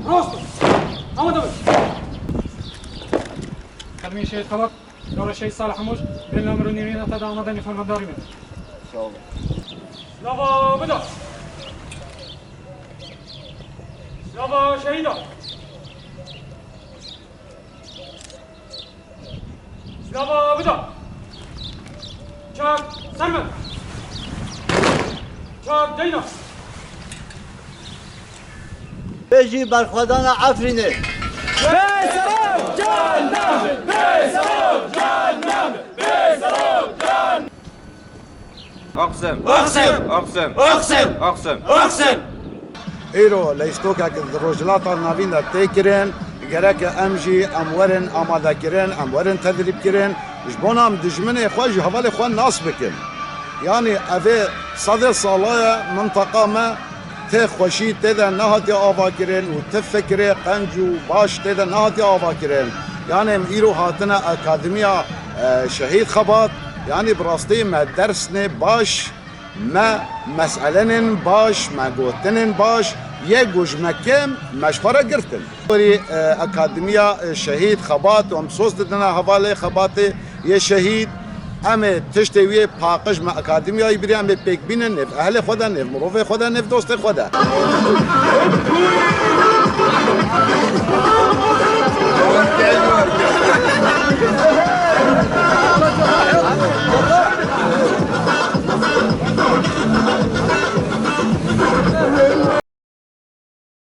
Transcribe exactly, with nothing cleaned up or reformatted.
Rast ol. Amade be. Kadmî Şehîd Xebat, Dora Şehîd Salih Hemûş, bin lamir û nîrîna te de amade nî fermandarî me. Sağ olun. Silava bida. Silava şehîda. Silava bida. Çak serme. Çak deyna. Bêjî berxwedana Efrînê. Bê serok can! Bê serok can! Bê serok can! Axsim! Axsim! Axsim! Axsim! Axsim! Axsim! Îro leyîstokek di Rojhilata Navîn de tê kirin, gereke em jî em werin amadekirin, em werin tedrîbkirin, ji bona em dijminê xwe ji hevalê xwe nas bikin. Yanî evê sedê sala ye minteqa me tê xweşî tê de nehatiye avakirin û ti fikirê qenc û baş tê de nehatiye avakirin. Yanî em îro hatine Akademiya, e, Şehîd Xebat, yanî bi rastî me dersnê baş, me meselenên baş, me gotinên baş, yê ku ji me kêm me ji xwe re girtin. Gorî, e, Akademiya, e, Şehîd Xebat, em sos didine hevalê Xebatê yê şehîd. Em ê tiştê wî yê paqij me Akademiyayê biriye, em ê pêk bînin nêv ehlê xwe de, nêv mirovê xwe de, nêv dostê xwe de.